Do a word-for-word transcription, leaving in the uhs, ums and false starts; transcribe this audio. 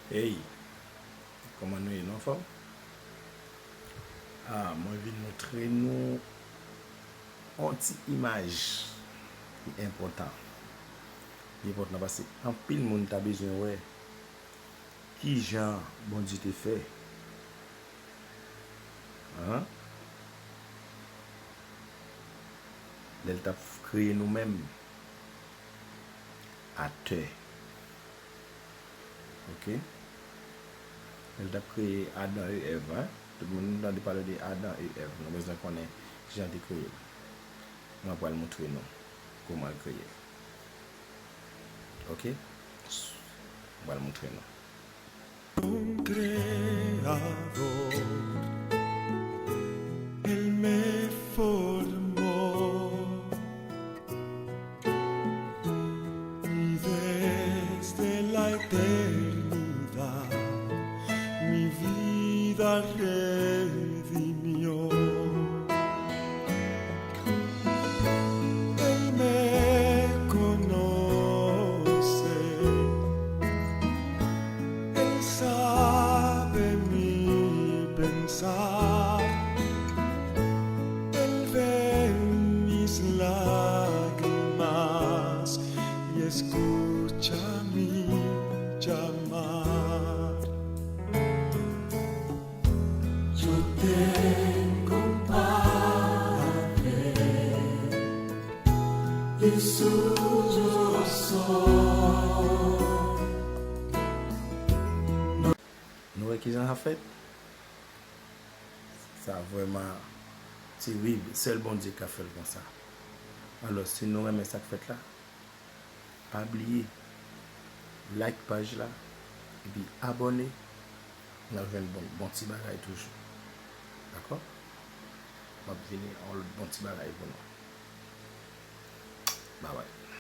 Hey, kòman nou ye? Nou anfòm? Ah, mwen vin montre nou yon ti imaj ki enpòtan. Li enpòtan paske anpil moun ta bezwen wè kijan Bondye te fè. Hein? Lè l t ap kreye nou menm atè. Ok? Lè l t ap kreye Adan e Èv, hein? Tout moun tande pale de Adan e Èv. Nou bezwen konnen kijan l te kreye l. Mwen pral montre nou kòman l kreye l. Ok? Mwen pral montre nou. Un creador, él me formó y desde la eternidad mi vida redimió. Él me conoce, Él sabe mi pensar, Él ve mis lágrimas y escucha mi llamar. Yo tengo un Padre y su yo soy. Nou wè kijan sa fèt? Sa vrèman terib. Sèl Bondye ka fè l konsa. Alò, si nou renmen sa k fèt la, pa bliye like paj la, epi abòne. N ap jwenn bon, bon ti bagay toujou. Dakò? M ap vini yon lòt bon ti bagay pou nou. Babay.